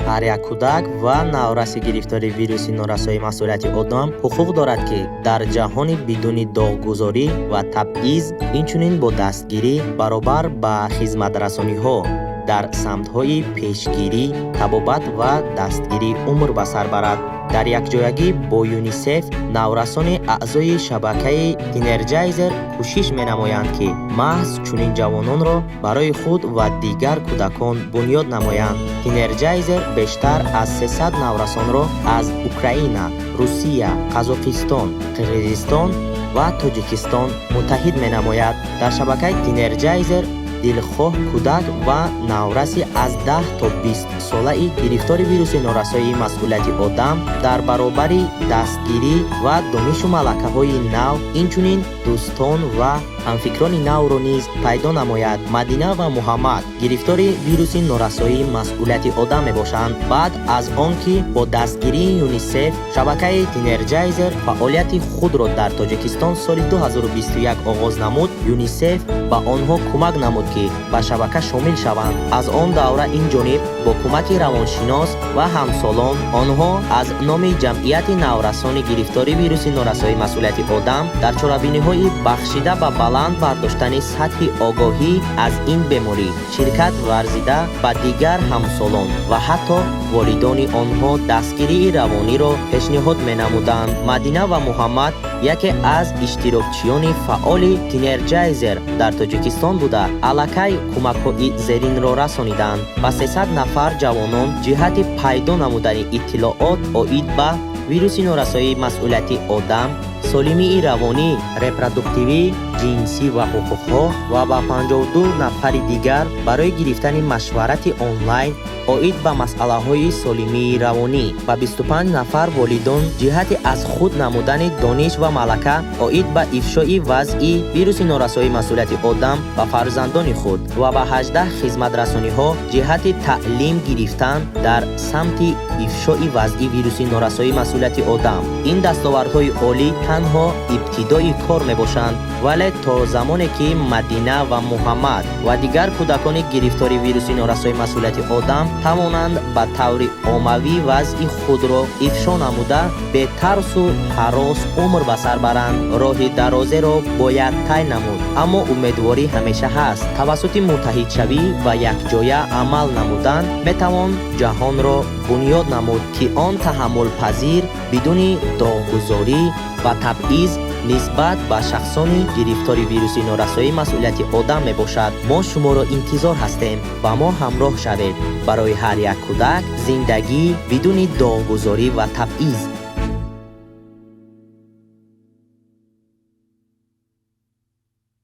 Ҳар як кӯдак ва навраси гирифтори вируси норасоии масъулияти одам ҳуқуқ дорад, ки дар ҷаҳони бидуни доғгузорӣ ва табъиз, инчунин бо дастгирӣ баробар ба хизматрасониҳо дар самтҳои пешгирӣ, табобат ва дастгирӣ умр ба сар барад. Дар якҷоягӣ бо ЮНИСЕФ наврасони аъзои шабакаи Тинерҷайзер кӯшиш менамоянд, ки маҳз чунин ҷавононро барои худ ва дигар кӯдакон бунёд намоянд. Тинерҷайзер бештар аз 300 наврасонро аз Украина, Русия, Қазоқистон, Қирғизистон ва Тоҷикистон муттаҳид менамояд. Дар шабакаи Тинерҷайзер дилхоҳ кӯдак ва навраси аз 10 то 20 солаи гирифтори вируси норасоии масъулияти одам дар баробари дастгирӣ ва донишу малакаҳои нав, инчунин дӯстон ва ҳамфикрони навро низ пайдо намояд. Мадина ва Муҳаммад гирифтори вируси норасоии масъулияти одам мебошанд. Баъд аз он ки бо дастгирии ЮНИСЕФ шабакаи Тинерҷайзер фаъолияти худро дар Тоҷикистон соли 2021 оғоз намуд, ЮНИСЕФ ба онҳо кӯмак намуд, ки ба шабака шомил шаванд. Аз он давра ин ҷониб бо кӯмаки равоншинос ва ҳамсолон онҳо аз номи ҷамъияти наврасони гирифтори вируси норасоии масъулияти одам дар чорабиниҳои бахшида ба баланд бардоштани сатҳи огоҳӣ аз ин беморӣ ширкат варзида, ба дигар ҳамсолон ва ҳатто волидони онҳо дастгирии равониро пешниҳод менамуданд. Мадина ва Муҳаммад яке аз иштирокчиёни фаъоли Тинерҷайзер дар Тоҷикистон буда, аллакай кӯмакҳои зеринро расониданд: ба 300 нафар ҷавонон ҷиҳати пайдо намудани иттилоот оид ба вируси норасоии масъулияти одам, солимии равонӣ, репродуктивӣ, ҷинсӣ ва ҳуқуқҳо ва ба 52 нафари дигар барои гирифтани машварати онлайн оид ба масъалаҳои солимии равонӣ, ба 25 нафар волидон ҷиҳати аз худ намудани дониш ва малака оид ба ифшои вазъи вируси норасоии масъулияти одам ба фарзандони худ ва ба 18 хизматрасониҳо ҷиҳати таълим гирифтан дар самти ифшои вазъи вируси норасоии масъулияти одам. Ин дастовардҳои олӣ танҳо ибтидои кор мебошанд, вале то замоне ки Мадина ва Муҳаммад ва дигар кӯдакони гирифтори вируси норасоии масъулияти одам тавонанд ба таври оммавӣ вазъи худро ифшо намуда, бетарсу ҳарос умр ба сар баранд, роҳи дарозеро бояд тай намуд. Аммо умедворӣ ҳамеша ҳаст. Тавассути муттаҳидшавӣ ва якҷоя амал намудан метавон ҷаҳонро бунёд намуд, ки он таҳаммулпазир, бидуни доғгузорӣ ва табъиз нисбат ба шахсони гирифтори вируси норасоии масъулияти одам мебошад. Мо шуморо интизор ҳастем. Ба мо ҳамроҳ шавед. Барои ҳар як кӯдак зиндагӣ бидуни доғгузорӣ ва табъиз.